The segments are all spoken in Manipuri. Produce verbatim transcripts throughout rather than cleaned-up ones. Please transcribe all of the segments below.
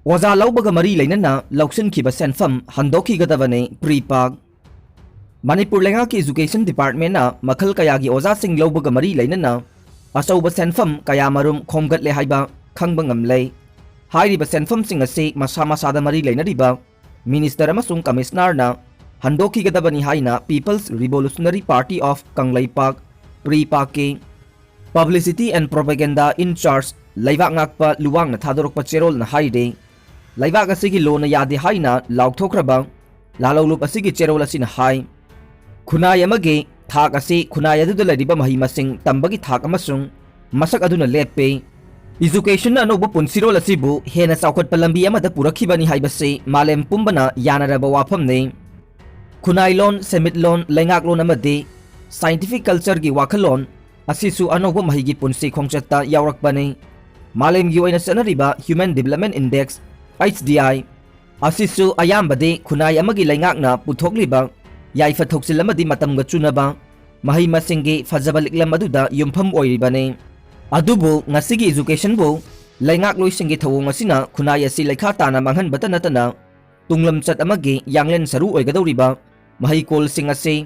ꯑꯣꯖꯥ ꯂꯧꯕꯒ ꯃꯔꯤ ꯂꯩꯅꯅ ꯂꯧꯁꯤꯟꯈꯤꯕ ꯁꯦꯟꯐꯝ ꯍꯟꯗꯣꯛꯈꯤꯒꯗꯕꯅꯤ꯫ ꯄ꯭ꯔꯤꯄꯥꯛ꯫ ꯃꯅꯤꯄꯨꯔ ꯂꯩꯉꯥꯛꯀꯤ Education Departmentꯅ ꯃꯈꯜ ꯀꯌꯥꯒꯤ ꯑꯣꯖꯥꯁꯤꯡ ꯂꯧꯕꯒ ꯃꯔꯤ ꯂꯩꯅꯅ ꯑꯆꯧꯕ ꯁꯦꯟꯐꯝ ꯀꯌꯥꯃꯔꯨꯝ ꯈꯣꯝꯒꯠꯂꯦ ꯍꯥꯏꯕ ꯈꯪꯕ ꯉꯝꯂꯦ꯫ ꯍꯥꯏꯔꯤꯕ ꯁꯦꯟꯐꯝꯁꯤꯡ ꯑꯁꯤ ꯃꯁꯥ ꯃꯁꯥꯗ ꯃꯔꯤ ꯂꯩꯅꯔꯤꯕ Minister ꯑꯃꯁꯨꯡ Commissionerꯅ ꯍꯟꯗꯣꯛꯈꯤꯒꯗꯕꯅꯤ ꯍꯥꯏꯅ People's Revolutionary Party of Kangleipak, ꯄ꯭ꯔꯤꯄꯥꯛꯀꯤ Publicity and Propaganda in Charge ꯂꯩꯕꯥꯛ ꯉꯥꯛꯄ ꯂꯨꯋꯥꯡꯅ ꯊꯥꯗꯣꯔꯛꯄ ꯆꯦꯔꯣꯜꯅ ꯍꯥꯏꯔꯤ꯫ ꯂꯩꯕꯥꯛ ꯑꯁꯤꯒꯤ ꯂꯣꯅ ꯌꯥꯗꯦ ꯍꯥꯏꯅ ꯂꯥꯎꯊꯣꯛꯈ꯭ꯔꯕ ꯂꯥꯂꯧꯂꯨꯞ ꯑꯁꯤꯒꯤ ꯆꯦꯔꯣꯜ ꯑꯁꯤꯅ ꯍꯥꯏ, ꯈꯨꯟꯅꯥꯏ ꯑꯃꯒꯤ ꯊꯥꯛ ꯑꯁꯤ ꯈꯨꯟꯅꯥꯏ ꯑꯗꯨꯗ ꯂꯩꯔꯤꯕ ꯃꯍꯩ ꯃꯁꯤꯡ ꯇꯝꯕꯒꯤ ꯊꯥꯛ ꯑꯃꯁꯨꯡ ꯃꯁꯛ ꯑꯗꯨꯅ ꯂꯦꯞꯄꯤ꯫ Educationꯅ ꯑꯅꯧꯕ ꯄꯨꯟꯁꯤꯔꯣꯜ ꯑꯁꯤꯕꯨ ꯍꯦꯟꯅ ꯆꯥꯎꯈꯠꯄ ꯂꯝꯕꯤ ꯑꯃꯗ ꯄꯨꯔꯛꯈꯤꯕꯅꯤ ꯍꯥꯏꯕꯁꯤ ꯃꯥꯂꯦꯝ ꯄꯨꯝꯕꯅ ꯌꯥꯅꯔꯕ ꯋꯥꯐꯝꯅꯤ꯫ ꯈꯨꯟꯅꯥꯏꯂꯣꯟ, ꯁꯦꯟꯃꯤꯠꯂꯣꯟ, ꯂꯩꯉꯥꯛꯂꯣꯟ ꯑꯃꯗꯤ scientific cultureꯒꯤ ꯋꯥꯈꯜꯂꯣꯟ ꯑꯁꯤꯁꯨ ꯑꯅꯧꯕ ꯃꯍꯩꯒꯤ ꯄꯨꯟꯁꯤ ꯈꯣꯡꯆꯠꯇ ꯌꯥꯎꯔꯛꯄꯅꯤ꯫ ꯃꯥꯂꯦꯝꯒꯤ ꯑꯣꯏꯅ ꯆꯠꯅꯔꯤꯕ Human Development Index, H D I, ꯑꯁꯤꯁꯨ ꯑꯌꯥꯝꯕꯗꯤ ꯈꯨꯟꯅꯥꯏ ꯑꯃꯒꯤ ꯂꯩꯉꯥꯛꯅ ꯄꯨꯊꯣꯛꯂꯤꯕ ꯌꯥꯏꯐ ꯊꯧꯁꯤꯜ ꯑꯃꯗꯤ ꯃꯇꯝꯒ ꯆꯨꯅꯕ ꯃꯍꯩ ꯃꯁꯤꯡꯒꯤ ꯐꯖꯕ ꯂꯤꯛꯂꯝ ꯑꯗꯨꯗ ꯌꯨꯝꯐꯝ ꯑꯣꯏꯔꯤꯕꯅꯤ꯫ ꯑꯗꯨꯕꯨ ꯉꯁꯤꯒꯤ Educationꯕꯨ ꯂꯩꯉꯥꯛꯂꯣꯏꯁꯤꯡꯒꯤ ꯊꯧꯑꯣꯡ ꯑꯁꯤꯅ ꯈꯨꯟꯅꯥꯏ ꯑꯁꯤ ꯂꯩꯈꯥ ꯇꯥꯅ ꯃꯥꯡꯍꯟꯕꯇ ꯅꯠꯇꯅ ꯇꯨꯡꯂꯝꯆꯠ ꯑꯃꯒꯤ ꯌꯥꯡꯂꯦꯟ ꯁꯔꯨ ꯑꯣꯏꯒꯗꯧꯔꯤꯕ ꯃꯍꯩꯀꯣꯜꯁꯤꯡ ꯑꯁꯤ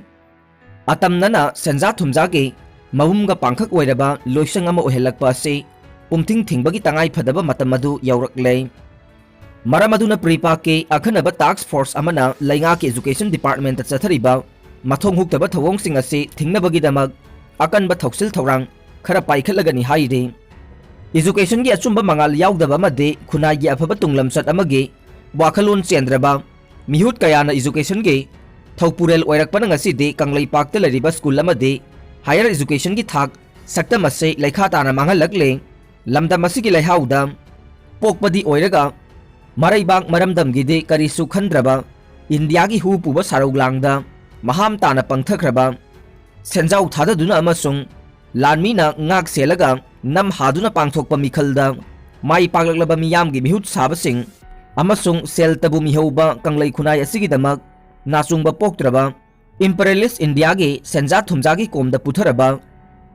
ꯑꯇꯝꯅꯅ ꯁꯦꯟꯖꯥ ꯊꯨꯝꯖꯥꯒꯤ ꯃꯕꯨꯝꯒ ꯄꯥꯡꯈꯛ ꯑꯣꯏꯔꯕ ꯂꯣꯏꯁꯪ ꯑꯃ ꯑꯣꯏꯍꯜꯂꯛꯄ ꯑꯁꯤ ꯄꯨꯝꯊꯤꯡ ꯊꯤꯡꯕꯒꯤ ꯇꯉꯥꯏ ꯐꯗꯕ ꯃꯇꯝ ꯑꯗꯨ ꯌꯧꯔꯛꯂꯦ꯫ ꯃꯔꯝ ꯑꯗꯨꯅ ꯄ꯭ꯔꯤꯄꯥꯛꯀꯤ ꯑꯈꯟꯅꯕ task force ꯑꯃꯅ ꯂꯩꯉꯥꯛꯀꯤ Education Departmentꯇ ꯆꯠꯊꯔꯤꯕ ꯃꯊꯣꯡ ꯍꯨꯛꯇꯕ ꯊꯧꯑꯣꯡꯁꯤꯡ ꯑꯁꯤ ꯊꯤꯡꯅꯕꯒꯤꯗꯃꯛ ꯑꯀꯟꯕ ꯊꯧꯁꯤꯜ ꯊꯧꯔꯥꯡ ꯈꯔ ꯄꯥꯏꯈꯠꯂꯒꯅꯤ ꯍꯥꯏꯔꯤ꯫ Educationꯒꯤ ꯑꯆꯨꯝꯕ ꯃꯉꯥꯜ ꯌꯥꯎꯗꯕ ꯑꯃꯗꯤ ꯈꯨꯟꯅꯥꯏꯒꯤ ꯑꯐꯕ ꯇꯨꯡꯂꯝꯆꯠ ꯑꯃꯒꯤ ꯋꯥꯈꯜꯂꯣꯟ ꯆꯦꯟꯗ꯭ꯔꯕ ꯃꯤꯍꯨꯠ ꯀꯌꯥꯅ Educationꯒꯤ ꯊꯧꯄꯨꯔꯦꯜ ꯑꯣꯏꯔꯛꯄꯅ ꯉꯁꯤꯗꯤ ꯀꯪꯂꯩꯄꯥꯛꯇ ꯂꯩꯔꯤꯕ school ꯑꯃꯗꯤ higher educationꯒꯤ ꯊꯥꯛ ꯁꯛꯇꯝ ꯑꯁꯤ ꯂꯩꯈꯥ ꯇꯥꯅ ꯃꯥꯡꯍꯜꯂꯛꯂꯦ꯫ ꯂꯝꯗꯝ ꯑꯁꯤꯒꯤ ꯂꯩꯍꯥꯎꯗ ꯄꯣꯛꯄꯗꯤ ꯑꯣꯏꯔꯒ ꯃꯔꯩꯕꯥꯛ ꯃꯔꯝꯗꯝꯒꯤꯗꯤ ꯀꯔꯤꯁꯨ ꯈꯟꯗ꯭ꯔꯕ ꯏꯟꯗꯤꯌꯥꯒꯤ ꯍꯨ ꯄꯨꯕ ꯁꯥꯔꯧ ꯂꯥꯡꯗ ꯃꯍꯥꯝ ꯇꯥꯅ ꯄꯪꯊꯈ꯭ꯔꯕ ꯁꯦꯟꯖꯥꯎ ꯊꯥꯗꯗꯨꯅ ꯑꯃꯁꯨꯡ ꯂꯥꯟꯃꯤꯅ ꯉꯥꯛ ꯁꯦꯜꯂꯒ ꯅꯝ ꯍꯥꯗꯨꯅ ꯄꯥꯡꯊꯣꯛꯄ ꯃꯤꯈꯜꯗ ꯃꯥꯏ ꯄꯥꯛꯂꯛꯂꯕ ꯃꯤꯌꯥꯝꯒꯤ ꯃꯤꯍꯨꯠ ꯁꯥꯕꯁꯤꯡ ꯑꯃꯁꯨꯡ ꯁꯦꯜ ꯇꯕꯨ ꯃꯤꯍꯧꯕ ꯀꯪꯂꯩ ꯈꯨꯟꯅꯥꯏ ꯑꯁꯤꯒꯤꯗꯃꯛ ꯅꯥꯆꯨꯡꯕ ꯄꯣꯛꯇ꯭ꯔꯕ imperialist ꯏꯟꯗꯤꯌꯥꯒꯤ ꯁꯦꯟꯖꯥ ꯊꯨꯝꯖꯥꯒꯤ ꯀꯣꯝꯗ ꯄꯨꯊꯔꯕ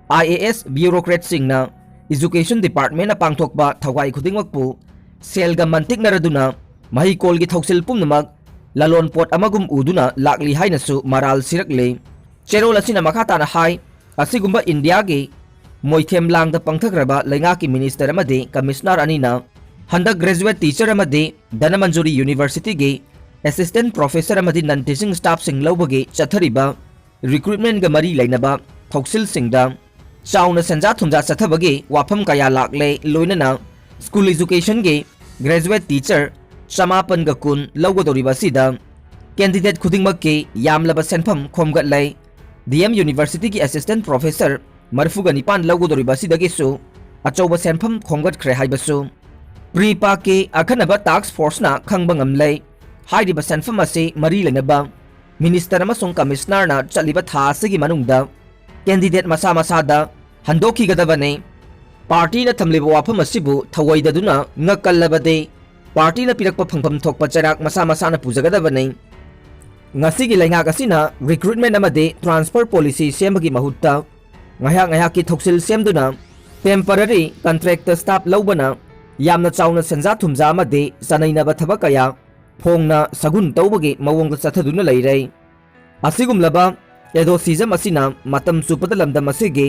I A S bureaucratꯁꯤꯡꯅ Education Departmentꯅ ꯄꯥꯡꯊꯣꯛꯄ ꯊꯧꯒꯥꯏ ꯈꯨꯗꯤꯡꯃꯛꯄꯨ ꯁꯦꯜꯒ ꯃꯟꯇꯤꯛꯅꯔꯗꯨꯅ ꯃꯍꯩꯀꯣꯜꯒꯤ ꯊꯧꯁꯤꯜ ꯄꯨꯝꯅꯃꯛ ꯂꯂꯣꯟ ꯄꯣꯠ ꯑꯃꯒꯨꯝ ꯎꯗꯨꯅ ꯂꯥꯛꯂꯤ ꯍꯥꯏꯅꯁꯨ ꯃꯔꯥꯜ ꯁꯤꯔꯛꯂꯤ꯫ ꯆꯦꯔꯣꯜ ꯑꯁꯤꯅ ꯃꯈꯥ ꯇꯥꯅ ꯍꯥꯏ, ꯑꯁꯤꯒꯨꯝꯕ ꯏꯟꯗꯤꯌꯥꯒꯤ ꯃꯣꯏꯊꯦꯝ ꯂꯥꯡꯗ ꯄꯪꯊꯈ꯭ꯔꯕ ꯂꯩꯉꯥꯛꯀꯤ ꯃꯤꯅꯤꯁꯇꯔ ꯑꯃꯗꯤ ꯀꯃꯤꯁꯅꯔ ꯑꯅꯤꯅ ꯍꯟꯗꯛ ꯒ꯭ꯔꯦꯖꯨꯋꯦꯠ ꯇꯤꯆꯔ ꯑꯃꯗꯤ ꯙꯅꯃꯟꯖꯨꯔꯤ ꯌꯨꯅꯤꯚꯔꯁꯤꯇꯤꯒꯤ ꯑꯦꯁꯤꯁꯇꯦꯟꯠ ꯄ꯭ꯔꯣꯐꯦꯁꯔ ꯑꯃꯗꯤ ꯅꯟ ꯇꯤꯆꯤꯡ ꯁ꯭ꯇꯥꯐꯁꯤꯡ ꯂꯧꯕꯒꯤ ꯆꯠꯊꯔꯤꯕ ꯔꯤꯀ꯭ꯔꯨꯠꯃꯦꯟꯒ ꯃꯔꯤ ꯂꯩꯅꯕ ꯊꯧꯁꯤꯜꯁꯤꯡꯗ ꯆꯥꯎꯅ ꯁꯦꯟꯖꯥ ꯊꯨꯝꯖꯥ ꯆꯠꯊꯕꯒꯤ ꯋꯥꯐꯝ ꯀꯌꯥ ꯂꯥꯛꯂꯦ꯫ ꯂꯣꯏꯅꯅ ꯁ꯭ꯀꯨꯜ ꯑꯦꯖꯨꯀꯦꯁꯟꯒꯤ ꯒ꯭ꯔꯦꯖꯨꯋꯦꯠ ꯇꯤꯆꯔ ꯆꯃꯥꯄꯟꯒ ꯀꯨꯟ ꯂꯧꯒꯗꯧꯔꯤꯕ ꯑꯁꯤꯗ ꯀꯦꯟꯗꯤꯗꯦꯠ ꯈꯨꯗꯤꯡꯃꯛꯀꯤ ꯌꯥꯝꯂꯕ ꯁꯦꯟꯐꯝ ꯈꯣꯝꯒꯠꯂꯦ꯫ ꯗꯤ ꯑꯦꯝ ꯌꯨꯅꯤꯚꯔꯁꯤꯇꯤꯒꯤ ꯑꯦꯁꯤꯁꯇꯦꯟꯠ ꯄ꯭ꯔꯣꯐꯦꯁꯔ ꯃꯔꯤꯐꯨꯒ ꯅꯤꯄꯥꯟ ꯂꯧꯒꯗꯧꯔꯤꯕ ꯑꯁꯤꯗꯒꯤꯁꯨ ꯑꯆꯧꯕ ꯁꯦꯟꯐꯝ ꯈꯣꯝꯒꯠꯈ꯭ꯔꯦ ꯍꯥꯏꯕꯁꯨ ꯄ꯭ꯔꯤ ꯄꯥꯛꯀꯤ ꯑꯈꯟꯅꯕ ꯇꯥꯛꯁ ꯐꯣꯔꯁꯅ ꯈꯪꯕ ꯉꯝꯂꯦ꯫ ꯍꯥꯏꯔꯤꯕ ꯁꯦꯟꯐꯝ ꯑꯁꯤ ꯃꯔꯤ ꯂꯩꯅꯕ ꯃꯤꯅꯤꯁꯇꯔ ꯑꯃꯁꯨꯡ ꯀꯃꯤꯁꯅꯔꯅ ꯆꯠꯂꯤꯕ ꯊꯥ ꯑꯁꯤꯒꯤ ꯃꯅꯨꯡꯗ ꯀꯦꯟꯗꯤꯗꯦꯠ ꯃꯁꯥ ꯃꯁꯥꯗ ꯍꯟꯗꯣꯛꯈꯤꯒꯗꯕꯅꯤ꯫ ꯄꯥꯔꯇꯤꯅ ꯊꯝꯂꯤꯕ ꯋꯥꯐꯝ ꯑꯁꯤꯕꯨ ꯊꯧꯑꯣꯏꯗꯗꯨꯅ ꯉꯛꯀꯜꯂꯕꯗꯤ ꯄꯥꯔꯇꯤꯅ ꯄꯤꯔꯛꯄ ꯐꯪꯐꯝ ꯊꯣꯛꯄ ꯆꯩꯔꯥꯛ ꯃꯁꯥ ꯃꯁꯥꯅ ꯄꯨꯖꯒꯗꯕꯅꯤ꯫ ꯉꯁꯤꯒꯤ ꯂꯩꯉꯥꯛ ꯑꯁꯤꯅ ꯔꯤꯀ꯭ꯔꯨꯠꯃꯦꯟ ꯑꯃꯗꯤ ꯇ꯭ꯔꯥꯟꯁꯐꯔ ꯄꯣꯂꯤꯁꯤ ꯁꯦꯝꯕꯒꯤ ꯃꯍꯨꯠꯇ ꯉꯥꯏꯍꯥꯛ ꯉꯥꯏꯍꯥꯛꯀꯤ ꯊꯧꯁꯤꯜ ꯁꯦꯝꯗꯨꯅ ꯇꯦꯝꯄꯔꯔꯤ ꯀꯟꯇ꯭ꯔꯦꯛꯇ ꯁ꯭ꯇꯥꯐ ꯂꯧꯕꯅ ꯌꯥꯝꯅ ꯆꯥꯎꯅ ꯁꯦꯟꯖꯥ ꯊꯨꯝꯖꯥ ꯑꯃꯗꯤ ꯆꯅꯩꯅꯕ ꯊꯕꯛ ꯀꯌꯥ ꯐꯣꯡꯅ ꯁꯒꯨꯟ ꯇꯧꯕꯒꯤ ꯃꯑꯣꯡꯗ ꯆꯠꯊꯗꯨꯅ ꯂꯩꯔꯦ꯫ ꯑꯁꯤꯒꯨꯝꯂꯕ ꯑꯦꯗꯣꯁꯤꯖꯝ ꯑꯁꯤꯅ ꯃꯇꯝ ꯆꯨꯞꯄꯗ ꯂꯝꯗꯝ ꯑꯁꯤꯒꯤ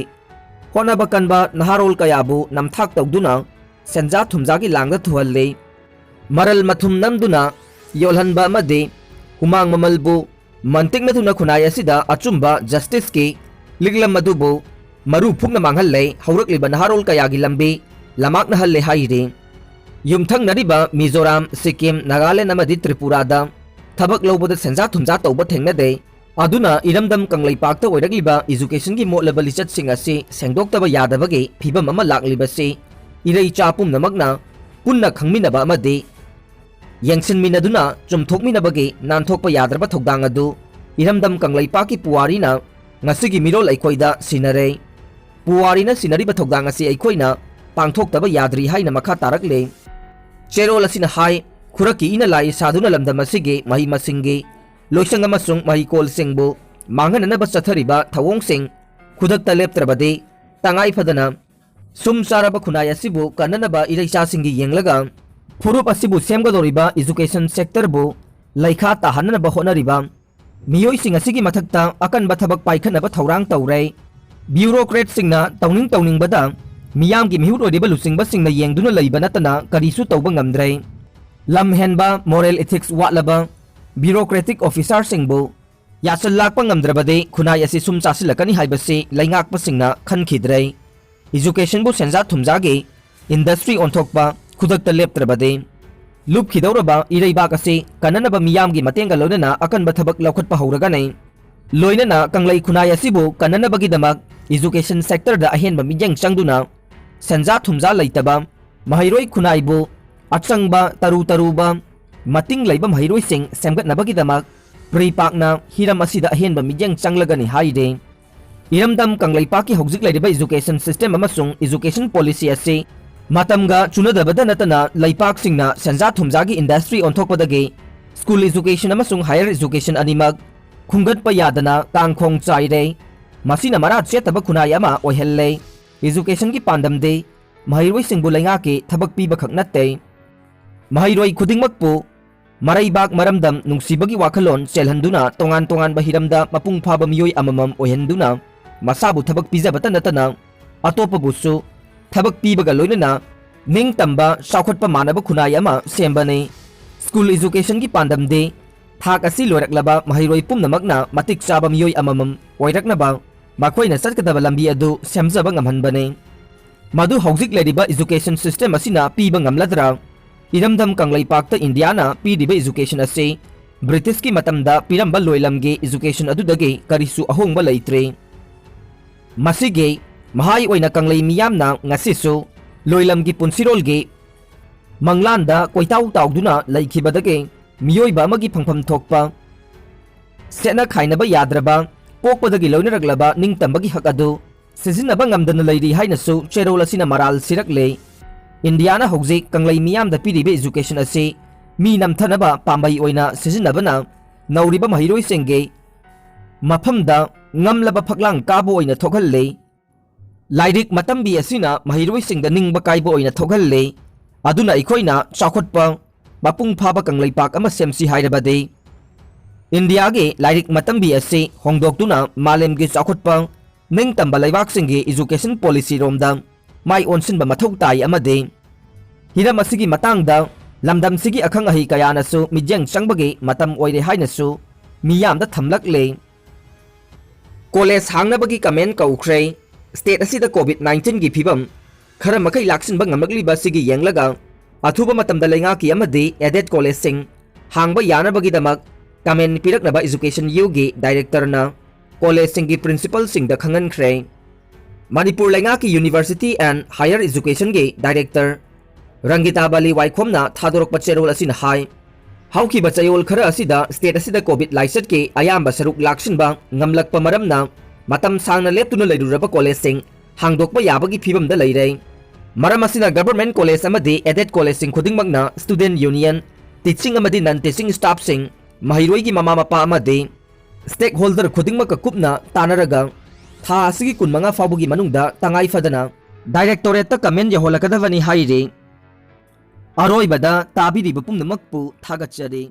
ꯍꯣꯠꯅꯕ ꯀꯟꯕ ꯅꯍꯥꯔꯣꯜ ꯀꯌꯥꯕꯨ ꯅꯝꯊꯥꯛ ꯇꯧꯗꯨꯅ ꯁꯦꯟꯖꯥ ꯊꯨꯝꯖꯥꯒꯤ ꯂꯥꯡꯗ ꯊꯨꯍꯜꯂꯤ꯫ ꯃꯔꯜ ꯃꯊꯨꯝ ꯅꯝꯗꯨꯅ ꯌꯣꯜꯍꯟꯕ ꯑꯃꯗꯤ ꯍꯨꯃꯥꯡ ꯃꯃꯜꯕꯨ ꯃꯟꯇꯤꯛꯅꯗꯨꯅ ꯈꯨꯟꯅꯥꯏ ꯑꯁꯤꯗ ꯑꯆꯨꯝꯕ ꯖꯁꯇꯤꯁꯀꯤ ꯂꯤꯛꯂꯝ ꯑꯗꯨꯕꯨ ꯃꯔꯨ ꯐꯨꯛꯅ ꯃꯥꯡꯍꯜꯂꯦ꯫ ꯍꯧꯔꯛꯂꯤꯕ ꯅꯍꯥꯔꯣꯜ ꯀꯌꯥꯒꯤ ꯂꯝꯕꯤ ꯂꯝꯃꯥꯛꯅꯍꯜꯂꯦ ꯍꯥꯏꯔꯤ꯫ ꯌꯨꯝꯊꯪꯅꯔꯤꯕ ꯃꯤꯖꯣꯔꯥꯝ, ꯁꯤꯛꯀꯤꯝ, ꯅꯥꯒꯥꯂꯦꯟ ꯑꯃꯗꯤ ꯇ꯭ꯔꯤꯄꯨꯔꯥꯗ ꯊꯕꯛ ꯂꯧꯕꯗ ꯁꯦꯟꯖꯥ ꯊꯨꯝꯖꯥ ꯇꯧꯕ ꯊꯦꯡꯅꯗꯦ꯫ ꯑꯗꯨꯅ ꯏꯔꯝꯗꯝ ꯀꯪꯂꯩꯄꯥꯛꯇ ꯑꯣꯏꯔꯛꯂꯤꯕ ꯏꯖꯨꯀꯦꯁꯟꯒꯤ ꯃꯣꯠꯂꯕ ꯂꯤꯆꯠꯁꯤꯡ ꯑꯁꯤ ꯁꯦꯡꯗꯣꯛꯇꯕ ꯌꯥꯗꯕꯒꯤ ꯐꯤꯕꯝ ꯑꯃ ꯂꯥꯛꯂꯤꯕꯁꯤ ꯏꯔꯩꯆꯥ ꯄꯨꯝꯅꯃꯛꯅ ꯄꯨꯟꯅ ꯈꯪꯃꯤꯟꯅꯕ ꯑꯃꯗꯤ ꯌꯦꯡꯁꯤꯟꯃꯤꯟꯅꯗꯨꯅ ꯆꯨꯝꯊꯣꯛꯃꯤꯟꯅꯕꯒꯤ ꯅꯥꯟꯊꯣꯛꯄ ꯌꯥꯗ꯭ꯔꯕ ꯊꯧꯗꯥꯡ ꯑꯗꯨ ꯏꯔꯝꯗꯝ ꯀꯪꯂꯩꯄꯥꯛꯀꯤ ꯄꯨꯋꯥꯔꯤꯅ ꯉꯁꯤꯒꯤ ꯃꯤꯔꯣꯜ ꯑꯩꯈꯣꯏꯗ ꯁꯤꯟꯅꯔꯦ꯫ ꯄꯨꯋꯥꯔꯤꯅ ꯁꯤꯟꯅꯔꯤꯕ ꯊꯧꯗꯥꯡ ꯑꯁꯤ ꯑꯩꯈꯣꯏꯅ ꯄꯥꯡꯊꯣꯛꯇꯕ ꯌꯥꯗ꯭ꯔꯤ ꯍꯥꯏꯅ ꯃꯈꯥ ꯇꯥꯔꯛꯂꯦ꯫ ꯆꯦꯔꯣꯜ ꯑꯁꯤꯅ ꯍꯥꯏ, ꯈꯨꯔꯛꯀꯤ ꯏꯅ ꯂꯥꯏ ꯁꯥꯗꯨꯅ ꯂꯝꯗꯝ ꯑꯁꯤꯒꯤ ꯃꯍꯩ ꯃꯁꯤꯡꯒꯤ ꯂꯣꯏꯁꯪ ꯑꯃꯁꯨꯡ ꯃꯍꯩꯀꯣꯜꯁꯤꯡꯕꯨ ꯃꯥꯡꯍꯟꯅꯅꯕ ꯆꯠꯊꯔꯤꯕ ꯊꯧꯑꯣꯡꯁꯤꯡ ꯈꯨꯗꯛꯇ ꯂꯦꯞꯇ꯭ꯔꯕꯗꯤ ꯇꯉꯥꯏ ꯐꯗꯅ ꯁꯨꯝ ꯆꯥꯔꯕ ꯈꯨꯟꯅꯥꯏ ꯑꯁꯤꯕꯨ ꯀꯟꯅꯅꯕ ꯏꯔꯩꯆꯥꯁꯤꯡꯒꯤ ꯌꯦꯡꯂꯒ ꯐꯨꯔꯨꯞ ꯑꯁꯤꯕꯨ ꯁꯦꯝꯒꯗꯧꯔꯤꯕ education sectorꯕꯨ ꯂꯩꯈꯥ ꯇꯥꯍꯟꯅꯅꯕ ꯍꯣꯠꯅꯔꯤꯕ ꯃꯤꯑꯣꯏꯁꯤꯡ ꯑꯁꯤꯒꯤ ꯃꯊꯛꯇ ꯑꯀꯟꯕ ꯊꯕꯛ ꯄꯥꯏꯈꯠꯅꯕ ꯊꯧꯔꯥꯡ ꯇꯧꯔꯦ꯫ Bureaucratꯁꯤꯡꯅ ꯇꯧꯅꯤꯡ ꯇꯧꯅꯤꯡꯕꯗ ꯃꯤꯌꯥꯝꯒꯤ ꯃꯤꯍꯨꯠ ꯑꯣꯏꯔꯤꯕ ꯂꯨꯆꯤꯡꯕꯁꯤꯡꯅ ꯌꯦꯡꯗꯨꯅ ꯂꯩꯕ ꯅꯠꯇꯅ ꯀꯔꯤꯁꯨ ꯇꯧꯕ ꯉꯝꯗ꯭ꯔꯦ꯫ ꯂꯝ ꯍꯦꯟꯕ, moral ethics ꯋꯥꯠꯂꯕ bureaucratic officerꯁꯤꯡꯕꯨ ꯌꯥꯁꯜ ꯂꯥꯛꯄ ꯉꯝꯗ꯭ꯔꯕꯗꯤ ꯈꯨꯟꯅꯥꯏ ꯑꯁꯤ ꯁꯨꯝ ꯆꯥꯁꯤꯜꯂꯛꯀꯅꯤ ꯍꯥꯏꯕꯁꯤ ꯂꯩꯉꯥꯛꯄꯁꯤꯡꯅ ꯈꯟꯈꯤꯗ꯭ꯔꯦ꯫ Educationꯕꯨ ꯁꯦꯟꯖꯥ ꯊꯨꯝꯖꯥꯒꯤ industry ꯑꯣꯟꯊꯣꯛꯄ ꯈꯨꯗꯛꯇ ꯂꯦꯞꯇ꯭ꯔꯕꯗꯤ ꯂꯨꯞꯈꯤꯗꯧꯔꯕ ꯏꯔꯩꯕꯥꯛ ꯑꯁꯤ ꯀꯟꯅꯅꯕ ꯃꯤꯌꯥꯝꯒꯤ ꯃꯇꯦꯡꯒ ꯂꯣꯏꯅꯅ ꯑꯀꯟꯕ ꯊꯕꯛ ꯂꯧꯈꯠꯄ ꯍꯧꯔꯒꯅꯤ꯫ ꯂꯣꯏꯅꯅ ꯀꯪꯂꯩ ꯈꯨꯟꯅꯥꯏ ꯑꯁꯤꯕꯨ ꯀꯟꯅꯅꯕꯒꯤꯗꯃꯛ education sectorꯗ ꯑꯍꯦꯟꯕ ꯃꯤꯠꯌꯦꯡ ꯆꯪꯗꯨꯅ ꯁꯦꯟꯖꯥ ꯊꯨꯝꯖꯥ ꯂꯩꯇꯕ ꯃꯍꯩꯔꯣꯏ ꯈꯨꯟꯅꯥꯏꯕꯨ ꯑꯆꯪꯕ, ꯇꯔꯨ ꯇꯔꯨꯕ, ꯃꯇꯤꯡ ꯂꯩꯕ ꯃꯍꯩꯔꯣꯏꯁꯤꯡ ꯁꯦꯝꯒꯠꯅꯕꯒꯤꯗꯃꯛ ꯄ꯭ꯔꯤ ꯄꯥꯛꯅ ꯍꯤꯔꯝ ꯑꯁꯤꯗ ꯑꯍꯦꯟꯕ ꯃꯤꯠꯌꯦꯡ ꯆꯪꯂꯒꯅꯤ ꯍꯥꯏꯔꯤ꯫ ꯏꯔꯝꯗꯝ ꯀꯪꯂꯩꯄꯥꯛꯀꯤ ꯍꯧꯖꯤꯛ ꯂꯩꯔꯤꯕ education system ꯑꯃꯁꯨꯡ education policy ꯑꯁꯤ ꯃꯇꯝꯒ ꯆꯨꯅꯗꯕꯗ ꯅꯠꯇꯅ ꯂꯩꯄꯥꯛꯁꯤꯡꯅ ꯁꯦꯟꯖꯥ ꯊꯨꯝꯖꯥꯒꯤ industry ꯑꯣꯟꯊꯣꯛꯄꯗꯒꯤ school education ꯑꯃꯁꯨꯡ higher education ꯑꯅꯤꯃꯛ ꯈꯨꯝꯒꯠꯄ ꯌꯥꯗꯅ ꯀꯥꯡꯈꯣꯡ ꯆꯥꯏꯔꯦ꯫ ꯃꯁꯤꯅ ꯃꯔꯥ ꯆꯦꯠꯇꯕ ꯈꯨꯟꯅꯥꯏ ꯑꯃ ꯑꯣꯏꯍꯜꯂꯦ꯫ Educationꯒꯤ ꯄꯥꯟꯗꯝꯗꯤ ꯃꯍꯩꯔꯣꯏꯁꯤꯡꯕꯨ ꯂꯩꯉꯥꯛꯀꯤ ꯊꯕꯛ ꯄꯤꯕꯈꯛ ꯅꯠꯇꯦ, ꯃꯍꯩꯔꯣꯏ ꯈꯨꯗꯤꯡꯃꯛꯄꯨ ꯃꯔꯩꯕꯥꯛ ꯃꯔꯝꯗꯝ ꯅꯨꯡꯁꯤꯕꯒꯤ ꯋꯥꯈꯜꯂꯣꯟ ꯆꯦꯜꯍꯟꯗꯨꯅ ꯇꯣꯉꯥꯟ ꯇꯣꯉꯥꯟꯕ ꯍꯤꯔꯝꯗ ꯃꯄꯨꯡ ꯐꯥꯕ ꯃꯤꯑꯣꯏ ꯑꯃꯃꯝ ꯑꯣꯏꯍꯟꯗꯨꯅ ꯃꯁꯥꯕꯨ ꯊꯕꯛ ꯄꯤꯖꯕꯇ ꯅꯠꯇꯅ ꯑꯇꯣꯞꯄꯕꯨꯁꯨ ꯊꯕꯛ ꯄꯤꯕꯒ ꯂꯣꯏꯅꯅ ꯅꯤꯡꯇꯝꯕ, ꯆꯥꯎꯈꯠꯄ ꯃꯥꯟꯅꯕ ꯈꯨꯟꯅꯥꯏ ꯑꯃ ꯁꯦꯝꯕꯅꯤ꯫ School educationꯒꯤ ꯄꯥꯟꯗꯝꯗꯤ ꯊꯥꯛ ꯑꯁꯤ ꯂꯣꯏꯔꯛꯂꯕ ꯃꯍꯩꯔꯣꯏ ꯄꯨꯝꯅꯃꯛꯅ ꯃꯇꯤꯛ ꯆꯥꯕ ꯃꯤꯑꯣꯏ ꯑꯃꯃꯝ ꯑꯣꯏꯔꯛꯅꯕ ꯃꯈꯣꯏꯅ ꯆꯠꯀꯗꯕ ꯂꯝꯕꯤ ꯑꯗꯨ ꯁꯦꯝꯖꯕ ꯉꯝꯍꯟꯕꯅꯤ꯫ ꯃꯗꯨ ꯍꯧꯖꯤꯛ ꯂꯩꯔꯤꯕ education system ꯑꯁꯤꯅ ꯄꯤꯕ ꯉꯝꯂꯗ꯭ꯔꯥ? ꯏꯔꯝꯗꯝ ꯀꯪꯂꯩꯄꯥꯛꯇ ꯏꯟꯗꯤꯌꯥꯅ ꯄꯤꯔꯤꯕ education ꯑꯁꯤ ꯕ꯭ꯔꯤꯇꯤꯁꯀꯤ ꯃꯇꯝꯗ ꯄꯤꯔꯝꯕ ꯂꯣꯏꯂꯝꯒꯤ education ꯑꯗꯨꯗꯒꯤ ꯀꯔꯤꯁꯨ ꯑꯍꯣꯡꯕ ꯂꯩꯇ꯭ꯔꯤ꯫ ꯃꯁꯤꯒꯤ ꯃꯍꯥꯏ ꯑꯣꯏꯅ ꯀꯪꯂꯩ ꯃꯤꯌꯥꯝꯅ ꯉꯁꯤꯁꯨ ꯂꯣꯏꯂꯝꯒꯤ ꯄꯨꯟꯁꯤꯔꯣꯜꯒꯤ ꯃꯪꯂꯥꯟꯗ ꯀꯣꯏꯇꯥꯎ ꯇꯥꯎꯗꯨꯅ ꯂꯩꯈꯤꯕꯗꯒꯤ ꯃꯤꯑꯣꯏꯕ ꯑꯃꯒꯤ ꯐꯪꯐꯝ ꯊꯣꯛꯄ ꯁꯦꯠꯅ ꯈꯥꯏꯅꯕ ꯌꯥꯗ꯭ꯔꯕ ꯄꯣꯛꯄꯗꯒꯤ ꯂꯣꯏꯅꯔꯛꯂꯕ ꯅꯤꯡꯇꯝꯕꯒꯤ ꯍꯛ ꯑꯗꯨ ꯁꯤꯖꯤꯟꯅꯕ ꯉꯝꯗꯅ ꯂꯩꯔꯤ ꯍꯥꯏꯅꯁꯨ ꯆꯦꯔꯣꯜ ꯑꯁꯤꯅ ꯃꯔꯥꯜ ꯁꯤꯔꯛꯂꯦ꯫ ꯏꯟꯗꯤꯌꯥꯅ ꯍꯧꯖꯤꯛ ꯀꯪꯂꯩ ꯃꯤꯌꯥꯝꯗ ꯄꯤꯔꯤꯕ education ꯑꯁꯤ ꯃꯤ ꯅꯝꯊꯅꯕ ꯄꯥꯝꯕꯩ ꯑꯣꯏꯅ ꯁꯤꯖꯤꯟꯅꯕꯅ ꯅꯧꯔꯤꯕ ꯃꯍꯩꯔꯣꯏꯁꯤꯡꯒꯤ ꯃꯐꯝꯗ ꯉꯝꯂꯕ ꯐꯛꯂꯥꯡ ꯀꯥꯕ ꯑꯣꯏꯅ ꯊꯣꯛꯍꯜꯂꯤ꯫ ꯂꯥꯏꯔꯤꯛ ꯃꯇꯝꯕꯤ ꯑꯁꯤꯅ ꯃꯍꯩꯔꯣꯏꯁꯤꯡꯗ ꯅꯤꯡꯕ ꯀꯥꯏꯕ ꯑꯣꯏꯅ ꯊꯣꯛꯍꯜꯂꯤ꯫ ꯑꯗꯨꯅ ꯑꯩꯈꯣꯏꯅ ꯆꯥꯎꯈꯠꯄ ꯃꯄꯨꯡ ꯐꯥꯕ ꯀꯪꯂꯩꯄꯥꯛ ꯑꯃ ꯁꯦꯝꯁꯤ ꯍꯥꯏꯔꯕꯗꯤ ꯏꯟꯗꯤꯌꯥꯒꯤ ꯂꯥꯏꯔꯤꯛ ꯃꯇꯝꯕꯤ ꯑꯁꯤ ꯍꯣꯡꯗꯣꯛꯇꯨꯅ ꯃꯥꯂꯦꯝꯒꯤ ꯆꯥꯎꯈꯠꯄ ꯅꯤꯡꯇꯝꯕ ꯂꯩꯕꯥꯛꯁꯤꯡꯒꯤ education policy ꯔꯣꯝꯗ ꯃꯥꯏ ꯑꯣꯟꯁꯤꯟꯕ ꯃꯊꯧ ꯇꯥꯏ ꯑꯃꯗꯤ ꯍꯤꯔꯝ ꯑꯁꯤꯒꯤ ꯃꯇꯥꯡꯗ ꯂꯝꯗꯝꯁꯤꯒꯤ ꯑꯈꯪ ꯑꯍꯩ ꯀꯌꯥꯅꯁꯨ ꯃꯤꯠꯌꯦꯡ ꯆꯪꯕꯒꯤ ꯃꯇꯝ ꯑꯣꯏꯔꯦ ꯍꯥꯏꯅꯁꯨ ꯃꯤꯌꯥꯝꯗ ꯊꯝꯂꯛꯂꯦ꯫ ꯀꯣꯂꯦꯖ ꯍꯥꯡꯅꯕꯒꯤ comment ꯀꯧꯈ꯭ꯔꯦ꯫ State ꯑꯁꯤꯗ COVID nineteen ꯒꯤ ꯐꯤꯕꯝ ꯈꯔ ꯃꯈꯩ ꯂꯥꯛꯁꯤꯟꯕ ꯉꯝꯂꯛꯂꯤꯕ ꯑꯁꯤꯒꯤ ꯌꯦꯡꯂꯒ ꯑꯊꯨꯕ ꯃꯇꯝꯗ ꯂꯩꯉꯥꯛꯀꯤ ꯑꯃꯗꯤ aided ꯀꯣꯂꯦꯖꯁꯤꯡ ꯍꯥꯡꯕ ꯌꯥꯅꯕꯒꯤꯗꯃꯛ comment ꯄꯤꯔꯛꯅꯕ Education U ꯒꯤ director ꯅ ꯀꯣꯂꯦꯖꯁꯤꯡꯒꯤ principal ꯁꯤꯡꯗ ꯈꯪꯍꯟꯈ꯭ꯔꯦ꯫ ꯃꯅꯤꯄꯨꯔ ꯂꯩꯉꯥꯛꯀꯤ University and Higher Education ꯒꯤ director ꯔꯪꯒꯤꯇꯥ ꯕꯥꯂꯤ ꯋꯥꯏꯈꯣꯝꯅ ꯊꯥꯗꯣꯔꯛꯄ ꯆꯦꯔꯣꯜ ꯑꯁꯤꯅ ꯍꯥꯏ, ꯍꯧꯈꯤꯕ ꯆꯌꯣꯜ ꯈꯔ ꯑꯁꯤꯗ state ꯑꯁꯤꯗ COVID ꯂꯥꯏꯆꯠꯀꯤ ꯑꯌꯥꯝꯕ ꯁꯔꯨꯛ ꯂꯥꯛꯁꯤꯟꯕ ꯉꯝꯂꯛꯄ ꯃꯔꯝꯅ ꯃꯇꯝ ꯁꯥꯡꯅ ꯂꯦꯞꯇꯨꯅ ꯂꯩꯔꯨꯔꯕ ꯀꯣꯂꯦꯖꯁꯤꯡ ꯍꯥꯡꯗꯣꯛꯄ ꯌꯥꯕꯒꯤ ꯐꯤꯕꯝꯗ ꯂꯩꯔꯦ꯫ ꯃꯔꯝ ꯑꯁꯤꯅ government college ꯑꯃꯗꯤ aided ꯀꯣꯂꯦꯖꯁꯤꯡ ꯈꯨꯗꯤꯡꯃꯛꯅ student union, teaching ꯑꯃꯗꯤ non teaching staff ꯁꯤꯡ, ꯃꯍꯩꯔꯣꯏꯒꯤ ꯃꯃꯥ ꯃꯄꯥ ꯑꯃꯗꯤ stakeholder ꯈꯨꯗꯤꯡꯃꯛꯀ ꯀꯨꯞꯅ ꯇꯥꯟꯅꯔꯒ ꯊꯥ ꯑꯁꯤꯒꯤ ꯀꯨꯟꯃꯉꯥ ꯐꯥꯎꯕꯒꯤ ꯃꯅꯨꯡꯗ ꯇꯉꯥꯏ ꯐꯗꯅ directorate ꯇ comment ꯌꯧꯍꯜꯂꯛꯀꯗꯕꯅꯤ ꯍꯥꯏꯔꯤ꯫ ꯑꯔꯣꯏꯕꯗ ꯇꯥꯕꯤꯔꯤꯕ ꯄꯨꯝꯅꯃꯛꯄꯨ ꯊꯥꯒꯠꯆꯔꯤ꯫